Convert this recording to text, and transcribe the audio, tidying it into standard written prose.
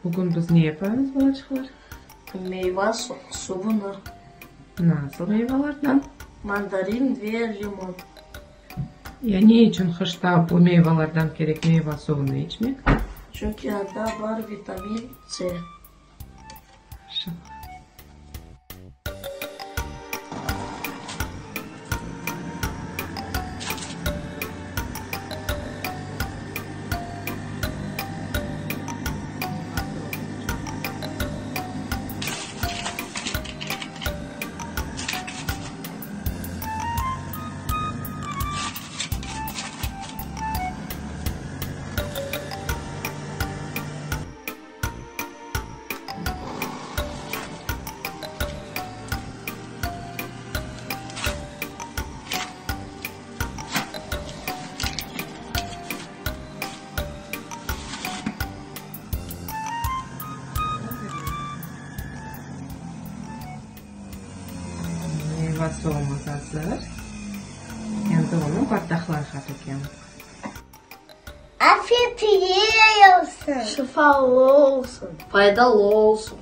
Bugün biz ne yapamız, balaçıqlar? Meyva suvunı. Nasıl meyvalardan? Mandarin ve limon. Ya ne içün qışta bu meyvalardan kerek meyva suvunı içmek? Çünki anda bar vitamin C. Meyva suvumız azır. Endi onı bardaqlarğa tökemiz. Afiyetli olsun! Şifalı olsun! Faydalı olsun!